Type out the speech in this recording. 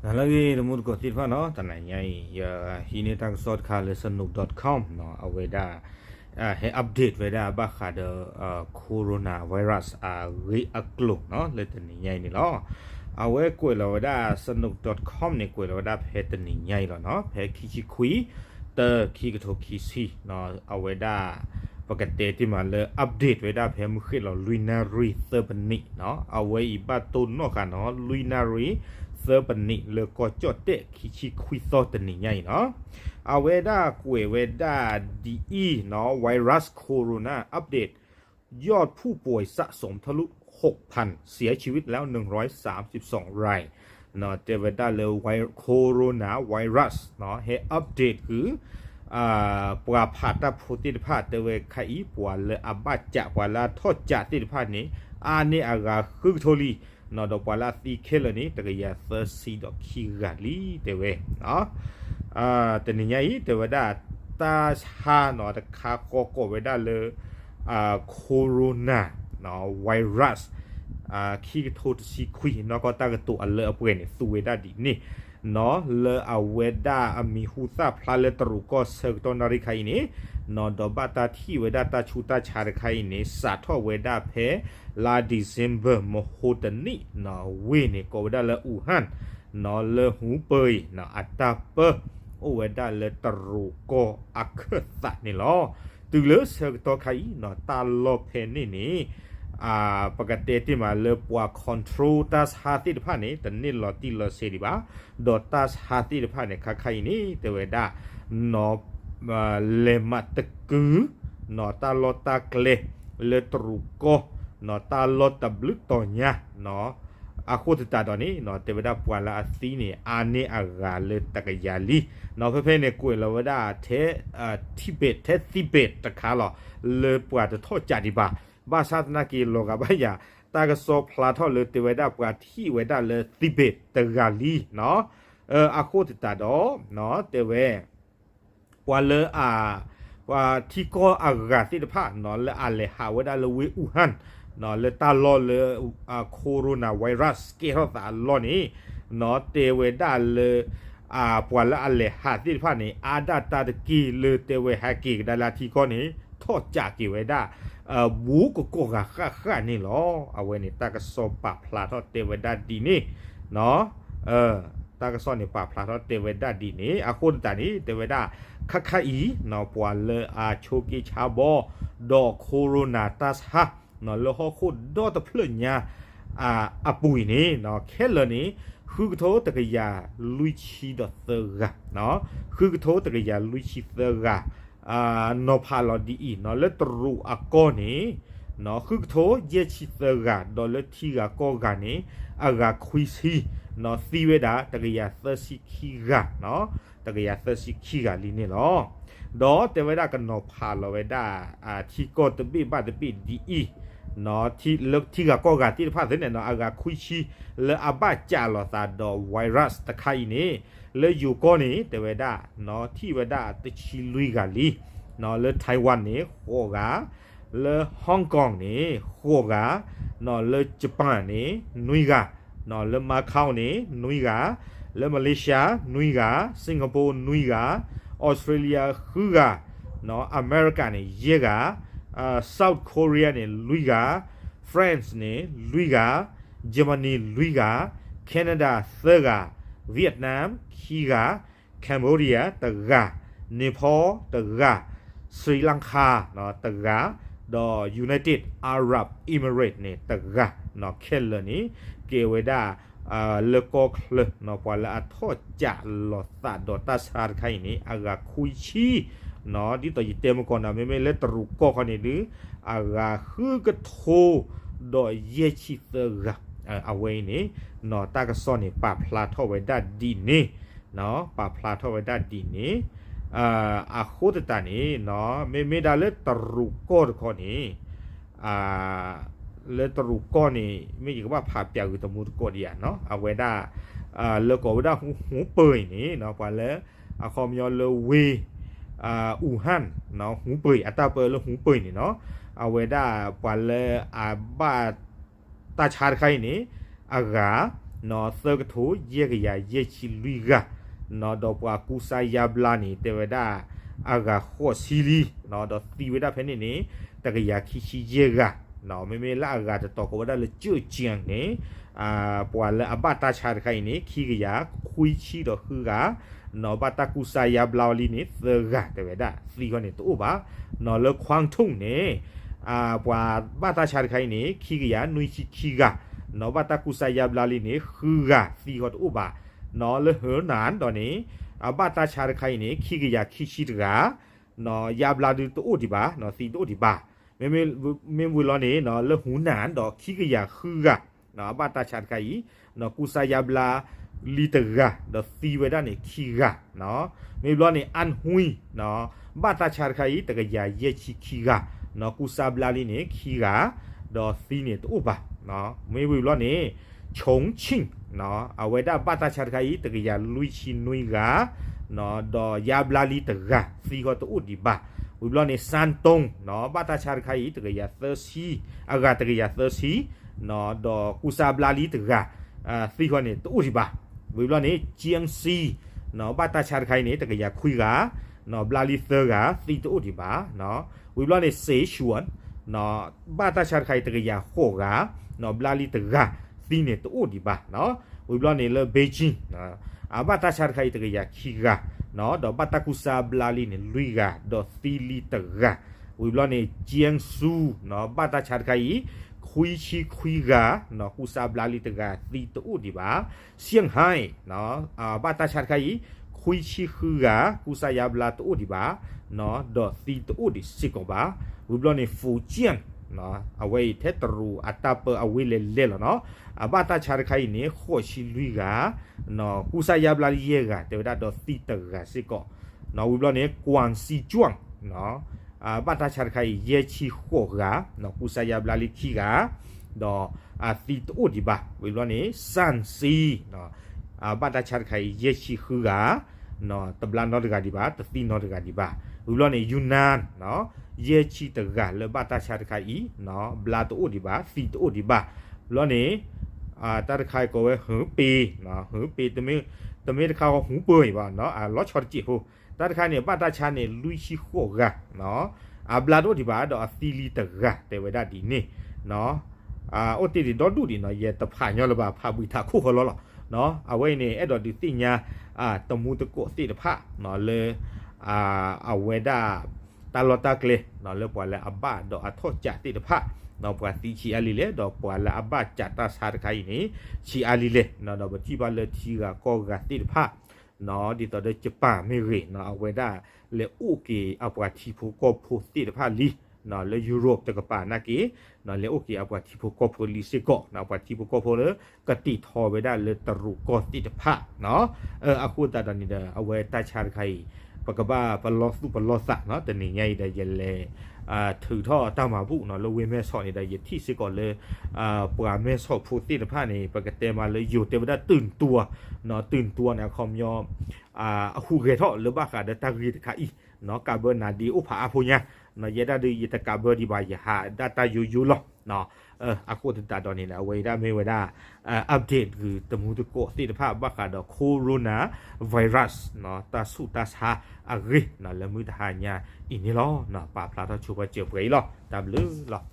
နၤလၢအဂ့ၤ တံၤသကိးသ့ၣ်တဖၣ်နီၤ, တနံၤညါအံၤ ယဟံးန့ၢ်တၢ်ကစီၣ်တခါလၢ Sanuk dot com နီၤ, အဝဲဒၣ် ဟဲ update ဝဲဒၣ်ဘၣ်ဃးဒီး coronavirus အဂ့ၢ်အကျိၤနီၤ လၢတနံၤညါအံၤန့ၣ်လီၤ. အဝဲကွဲးလီၤဝဲဒၣ် Sanuk dot com န့ၣ် ကွဲးလီၤဝဲဒၣ်ဖဲတနံၤညါအံၤလီၤနီၤ, ဖဲခံဆံခွံ တၢ ခံကထိခံဆံနီၤ, အဝဲဒၣ် ပကတဲတ့ၢ်မးလၢ update ဝဲဒၣ်ဖဲမုၢ်ဃ့ၢ်လီၤလွံၢ်နၣ်ရံၣ်သၢပနံးနီၤ, အဝဲအံၤဘၣ်တိၢ်နီၣ်ဃာ်နီၤ လွံၢ်နၣ်ရံၣ်သၢပနံးလၢကီၢ်ကၠီၣ်တဲၣ် ခံဆံခွံသီတနံၤညါအံၤနီၤ, အဝဲဒၣ်ကွဲးဝဲဒၣ်ဒ်အံၤနီၤ, virus corona update ยอดผู้ป่วยสะสมทะลุหกพัน เสียชีวิตแล้วหนึ่งร้อยสามสิบสองราย တဲဝဲဒၣ်လၢ coronavirus နီၤ ဟဲ update ဃုာ် ပှၤဖးတၢ်ဖိသ့ၣ်တဖၣ် တဲဝဲခါအံၤ ပှၤလၢအဘၣ်ကး ပှၤလၢအထီၣ်ကးသ့ၣ်တဖၣ်န့ၣ် အါန့ၢ်အဂၤဃုကထိလံနီၤ, ဒီးပှၤလၢအသံခဲလၢာ်န့ၣ် တကယၤသၢဆံဒီးခံဂၤလံ တဲဝဲ တနံၤညါအံၤ တဲဝဲဒၣ် တၢ်ဆါနီၤ တခါဃီကိးဝဲဒၣ်လၢ corona virus ခံကထိတဆံခွံ နီၢ်ကီၢ်တၢ်ကတိၤအလၢအပှဲၤန့ၣ် သူဝဲဒၣ်ဒ်န့ၣ်နီၤ, လၢအဝဲဒၣ်အမံၤဟူသၣ်ဖျါလၢတရူးကီၢ်ဆၢကတီၢ်နၣ်ရံၣ်ခါအံၤန့ၣ်နီၤ, ဒီးဘၣ်တၢ်ထံၣ်ဝဲဒၣ်တၢ်ဆူးတၢ်ဆါတခါအံၤန့ၣ် စးထီၣ်ဝဲဒၣ်ဖဲ လါ December မဟိတနံၣ်နီၤ, ဝ့ၢ်န့ၣ် ကိးဝဲဒၣ်လၢ Wuhan နီၤ လၢဟူပၢၤအံၤနီၤ အတၢ်ပၢ အိၣ်ဝဲဒၣ်လၢတရူးကီၢ်အခၢၣ်သးန့ၣ်လီၤ. တုၤလၢဆၢကတီၢ်ခါအံၤနီၤ တၢ်လီၢ်ဖဲန့ၣ်န့ၣ် ပကတဲတ့ၢ်မးလၢပှၤ control တၢ်ဆါသ့ၣ်တဖၣ်န့ၣ် တန့ၢ်လီၤတံၢ်လီၤဆဲးဒံးဘၣ်, ဒီးတၢ်ဆါသ့ၣ်တဖၣ်န့ၣ် ခါခါအံၤန့ၣ် တဲဝဲဒၣ်နီၤ လဲၤမၤသကုၤနီၤ တၢ်လီၢ်တၢ်ကျဲ လၢတရူးကီၢ်နီၤ တၢ်လီၢ်တဘျုးတီၤညါနီၤ, အဃိသတးဒီးန့ၣ်နီၤ တဲဝဲဒၣ်ပှၤလၢအသံန့ၣ် အါန့ၢ်အဂၤလၢတကယၤလံနီၤ, ဖဲဖဲန့ၣ် ကွဲးလီၤဝဲဒၣ်ထဲ Tibet ထဲ Tibet တခါလီၤ လၢပှၤတထီၣ်ကးဒံးဘၣ်, ဘၣ်ဆၣ်သနာ်က့ လီၤဂာ်ဘၣ်ယၤ တၢ်ကစီၣ်ဖျါထီၣ်လၢတဲဝဲဒၣ်ပှၤထံၣ်ဝဲဒၣ်လၢ Tibet တဂၤလံနီၤ, အဃိသတးဒီး တဲဝဲ ပှၤလၢအ ပှၤထံကီၢ်အဂၤသ့ၣ်တဖၣ်နီၤ လၢအလဲၤဟးဝဲဒၣ်လၢဝ့ၢ် Wuhan နီၤ လၢတၢ်လီၢ်လၢ coronavirus ကဲထီၣ်သးအလီၢ်န့ၣ်နီၤ တဲဝဲဒၣ်လၢ ပှၤလၢအလဲၤဟးသ့ၣ်တဖၣ်န့ၣ် အါဒၣ်တၢ်တက့ၢ်လၢတဲဝဲဟဲက့ၤကဒါလၢအထံကီၢ်န့ၣ် ထီၣ်ကးက့ၤဝဲဒၣ် ဘူးကကိးဂၤဃၣ်ဃၣ်န့ၣ်လီၤ. အဝဲန့ၣ် တၢ်ကစီၣ်ပာ်ဖျါထီၣ်တဲဝဲဒၣ်ဒ်န့ၣ်နီၤ တၢ်ကစီၣ်န့ၣ် ပာ်ဖျါထီၣ်တဲဝဲဒၣ်ဒ်န့ၣ် အဃိသတးန့ၣ် တဲဝဲဒၣ် ခါခါအံၤနီၤ ပှၤလၢအဆိးက့ဆါဘီ ဒီး corona တၢ်ဆါနီၤ လၢဟီၣ်ခိၣ်ဒီတဖျၢၣ်ညါ အပူၤအံၤန့ၣ်နီၤ ခဲလၢာ်န့ၣ် ဃုကထိတကယၤလွံၢ်ဆံဒီးသၢဂၤနီၤ ဃုကထိတကယၤလွံၢ်ဆံသၢဂၤ နီၤဖးလီၤဒ်အံၤနီၤ လၢတရူးအကီၢ်န့ၣ် ဃုကထိယဲၢ်ဆံသၢဂၤ ဒီးလၢထံဂၤကီၢ်ဂၤန့ၣ် အဂၤခွံဆံနီၤ သံဝဲဒၣ်တကယၤသၢဆံခံဂၤနီၤ တကယၤသၢဆံခံဂၤလံန့ၣ်လီၤ. ဒီးတဲဝဲဒၣ်ကနီၤဖးလီၤဝဲဒၣ် ထံကီၢ်တဘ့ၣ်ဘၣ်တဘ့ၣ်ဒ်အံၤ လၢထံဂၤကီၢ်ဂၤသ့ၣ်တဖၣ်သ့ၣ်န့ၣ်နီၤ အဂၤခွံဆံ လၢအဘၣ်ကးလိာ်သးဒီး virus တခါအံၤန့ၣ် လၢယိၤကီၢ်န့ၣ် တဲဝဲဒၣ် ထံၣ်ဝဲဒၣ်တဆံလွံၢ်ဂၤလံ လၢ Taiwan န့ၣ် ဃိးဂၤ လၢ Hong Kong န့ၣ် ဃိးဂၤ လၢ Japan န့ၣ် နွံဂၤ လၢ Macau န့ၣ် နွံဂၤ လၢ Malaysia နွံဂၤ Singapore နွံဂၤ Australia ဃုဂၤ အမဲရကၤန့ၣ် ယဲၢ်ဂၤ South Korea န့ၣ် လွံၢ်ဂၤ France န့ၣ် လွံၢ်ဂၤ Germany လွံၢ်ဂၤ Canada သၢဂၤ Vietnam ခံဂၤ Cambodia တဂၤ Nepal တဂၤ Sri Lanka တဂၤ ဒီး United Arab Emirates န့ၣ် တဂၤ ခဲလၢာ်န့ၣ် ကဲဝဲဒၣ် လၢကီၢ်ချၢ ပှၤလၢအထီၣ်ကးလိာ်သးဒီးတၢ်ဆါတခါအံၤန့ၣ် အဂၤခွံဆံ ဒ်သိးယတဲမုၢ်ကီၢ်န့ၣ် မ့မ့ၢ်လၢတရူးကီၢ်ခီန့ၣ်ဒုး အဂၤဃုကထိ ဒီးယဲၢ်ဆံသၢဂၤ အဝဲအံၤန့ၣ် တၢ်ကစီၣ်န့ၣ် ပာ်ဖျါထီၣ်ဝဲဒၣ်ဒ်န့ၣ် ပာ်ဖျါထီၣ်ဝဲဒၣ်ဒ်န့ၣ် အဃိသတးန့ၣ် မ့မ့ၢ်ဒၣ်လၢတရူးကီၢ်တခီန့ၣ် လၢတရူးကီၢ်န့ၣ် မ့ၢ်ယကဘၣ်ဖးပျးဂ့ၤတမူတကိးဒံးဧါနီၤ အဝဲဒၣ် လၢကိးဝဲဒၣ်ဟူပၢၤအံၤန့ၣ် ပှၤလၢ အခီပညီလၢဝ့ၢ် Wuhan ဟူပၢၤအံၤ အတၢ်ပၢလၢဟူပၢၤအံၤန့ၣ်နီၤ အဝဲဒၣ်ပှၤလၢအဘၣ် တၢ်ဆါတခါအံၤန့ၣ် အဂၤ သၢကထိယဲၢ်ကယၤယဲၢ်ဆံလွံၢ်ဂၤ, ဒီးပှၤကူစါယါဘျါန့ၣ် တဲဝဲဒၣ် အဂၤဃိးဆံလံ, ဒီးသံဝဲဒၣ်ဖဲန့ၣ်န့ၣ် တကယၤခံဆံယဲၢ်ဂၤ, မ့မ့ၢ်လၢအဂၤတတီၤကိးဝဲဒၣ်လၢကၠၢၣ်ကၠၢၣ်န့ၣ် ပှၤလၢအဘၣ်တၢ်ဆါတခါအံၤန့ၣ် ခံကယၤခွံဆံဒီးဃုဂၤ, ဘၣ်တၢ်ကူစါယါဘျါလံန့ၣ် သၢဂၤ တဲဝဲဒၣ် သံဃီန့ၣ်တအိၣ်ဘၣ်, လၢ Kwangtung န့ၣ် ပှၤဘၣ်တၢ်ဆါတခါအံၤန့ၣ် ခံကယၤနွံဆံခံဂၤ, ဘၣ်တၢ်ကူစါယါဘျါလံန့ၣ် ဃုဂၤ သံဃီတအိၣ်ဘၣ်, လၢ Henan ဒီးန့ၣ် အဘၣ်တၢ်ဆါတခါအံၤန့ၣ် ခံကယၤခံဆံတဂၤ, ယါဘျါဒုတအိၣ်ဒံးဘၣ်, သံတအိၣ်ဒံးဘၣ်, မ့မ့ၢ်ဝံၤလီၤန့ၣ် လၢ Hunan ဒီးခံကယၤဃုဂၤ အဘၣ်တၢ်ဆါတခါအံၤ ကူစါယါဘျါလံတဂၤ ဒီးသံဝဲဒၣ်န့ၣ်ခံဂၤ, မ့ၢ်ဘျီန့ၣ် Anhui ဘၣ်တၢ်ဆါတခါအံၤ တကယၤယဲၢ်ဆံခံဂၤ, ကူစါဘျါလံန့ၣ်ခံဂၤ, ဒီးသံန့ၣ်တအိၣ်ဘၣ်, မ့ၢ်ဝံၤဘျီန့ၣ် Chongqing အဝဲဒၣ်ဘၣ်တၢ်ဆါတခါအံၤ တကယၤလွံၢ်ဆံနွံဂၤ, ဒီးယါဘျါလံတဂၤ သံဃီတအိၣ်ဒံးဘၣ်, ဝံၤဘျီန့ၣ် Shantung ဘၣ်တၢ်ဆါတခါအံၤ တကယၤသၢဆံ, အဂၤတကယၤသၢဆံ, ဒီးကူစါဘျါလံတဂၤ, သံဃီန့ၣ်တအိၣ်ဒံးဘၣ်, ဝံၤဘျီန့ၣ် Jiangxi ဘၣ်တၢ်ဆါတခါအံၤန့ၣ် တကယၤခွံဂၤ, ဘျါလံသၢဂၤ သံတအိၣ်ဒံးဘၣ်, ဝံၤဘျီန့ၣ် Sichuan ဘၣ်တၢ်ဆါတခါအံၤ တကယၤဃိးဂၤ, ဘျါလံတဂၤ သံန့ၣ်တအိၣ်ဒံးဘၣ်, ဝံၤဘျီန့ၣ်လၢ Beijing အဘၣ်တၢ်ဆါတခါအံၤ တကယၤခံဂၤ, ဒီးဘၣ်တၢ်ကူစါဘျါလံန့ၣ် လွံၢ်ဂၤ ဒီးသံလံတဂၤ, ဝံၤဘျီန့ၣ် Jiangsu ဘၣ်တၢ်ဆါတခါအံၤ ခွံဆံခွံဂၤ, ကူစါဘျါလံတဂၤ သံတအိၣ်ဒံးဘၣ်, Shanghai ဘၣ်တၢ်ဆါတခါအံၤ ခွံဆံဃုဂၤ ကူစါယါဘျါတအိၣ်ဒံးဘၣ်, ဒီးသံတအိၣ်ဒံးစ့ၢ်ကီးဘၣ်, ဝံၤဘျီန့ၣ် Fujian အဝဲအံၤထဲတရူးအတၢ်ပၢအဝ့ၢ်လဲၤလဲၤလီၤနီၤ, အဘၣ်တၢ်ဆါတခါအံၤန့ၣ် ဃိးဆံလွံၢ်ဂၤ, ကူစါယါဘျါလံယဲၢ်ဂၤ တဲဝဲဒၣ်ဒီးသံတဂၤစ့ၢ်ကီး, ဝံၤဘျီန့ၣ် Guangxijiuan ဘၣ်တၢ်ဆါတခါအံၤ ယဲၢ်ဆံဃိးဂၤ, ကူစါယါဘျါလံခံဂၤ, ဒီးအသံတအိၣ်ဒံးဘၣ်, ဝံၤဘျီန့ၣ် Shanxi ဘၣ်တၢ်ဆါတခါအံၤ ယဲၢ်ဆံဃုဂၤ, တဘျါနီတဂၤဒံးဘၣ်, တသံနီတဂၤဒံးဘၣ်, ဝံၤဘျီန့ၣ် Yunnan ယဲၢ်ဆံတဂၤလၢဘၣ်တၢ်ဆါတခါအံၤ, ဘျါတအိၣ်ဒံးဘၣ်, သံတအိၣ်ဒံးဘၣ်, ဘျီန့ၣ် တၢ်တခါကိးဝဲ Hebei, Hebei တမ့ၢ်တခါဃီ Hubei ဘၣ်, အလီၤဆီတစဲးဖိ, တၢ်တခါန့ၣ် ဘၣ်တၢ်ဆါန့ၣ် လွံၢ်ဆံဃိးဂၤ, အဘျါတအိၣ်ဒံးဘၣ် ဒီးအသံလံတဂၤ တဲဝဲဒၣ်ဒ်န့ၣ်, အိၣ်တ့ၢ်ဒံးဒီဒူၣ်ဒံးနီၤ, ယတဖးညီလၢၤဘၣ်, ဖးဘှံးထးခိၣ်ဃီလီၤလီၤ, အဝဲအံၤန့ၣ် အဲၣ်ဒိးဒုးသ့ၣ်ညါ တမူတကိးသ့ၣ်တဖၣ် လၢ အဝဲဒၣ် တၢ်လီၢ်တၢ်ကျဲ လၢပှၤလၢအဘၣ်ဒီးအထီၣ်ကးသ့ၣ်တဖၣ်, ပှၤသံဆံးအါလံလဲၣ်, ဒီးပှၤလၢအဘၣ်ကးတၢ်ဆါတခါအံၤန့ၣ် ဆံးအါလံလဲၣ်, ဒီးပထံၣ်ဘၣ်လၢထံဂၤကီၢ်ဂၤသ့ၣ်တဖၣ် ဒ်သိးဒီး Japan မ့ၢ်ဂ့ၤ အဝဲဒၣ်လဲၤအိၣ်က့ၤအပှၤထံဖိကီၢ်ဖိသ့ၣ်တဖၣ်လံ, လၢ Europe တကပၤနာ်က့ၤ လဲၤအိၣ်က့ၤအပှၤထံဖိကီၢ်ဖိလံစ့ၢ်ကီး, ပှၤထံဖိကီၢ်ဖိလၢ ကတ့ၢ်ထီၣ်ဝဲဒၣ်လၢတရူးကီၢ်သ့ၣ်တဖၣ်, အဃိသတးဒီးန့ၣ်ဒီး အဝဲတၢ်ဆါတခါအံၤ ပကဘၣ်ပလီၢ်သူၣ်ပလီၢ်သးနီၤ, တနံၤညါအံၤဒီး ယလဲၤ ထုးထီၣ်တၢ်မၤဘူၣ်နီၤ လၢဝ့ၢ်မဲၢ်ဆီးန့ၣ်ဒီး ယထံၣ်စ့ၢ်ကီးလၢ ပှၤမဲၢ်ဆီးဖိသ့ၣ်တဖၣ်န့ၣ် ပကတဲမးလၢယိၤတဲဝဲဒၣ် ตื่นตัว, ตื่นตัว န့ၣ် အခီပညီ အဟူးဂဲၤထီၣ်လၢဘၣ်ဃးဒီးတၢ်ဂ့ၢ်တခါအံၤ, ကးဘၢနၤဒ့အိၣ်ဖးအါဖိညါ, ယဲဒၣ်ဒုးယတကးဘၢဒံးဘၣ် ယဟးဒၣ်တၢ်ယိယိလီၤ. အဃိသတးဒီးန့ၣ်ဒီး အဝဲဒၣ်မ့ၢ်ဝဲဒၣ် update ဂုၤတမူတကိးသ့ၣ်တဖၣ် ဘၣ်ဃးဒီး coronavirus တၢ်ဆူးတၢ်ဆါအဂ့ၢ် လၢမုၢ်တဟါညါအံၤန့ၣ်လီၤ. ပာ်ဖျါထီၣ်ဆိပှၤစၢၤပှဲၤအံၤလီၤ. တၢ်ဘျုးလီၤ.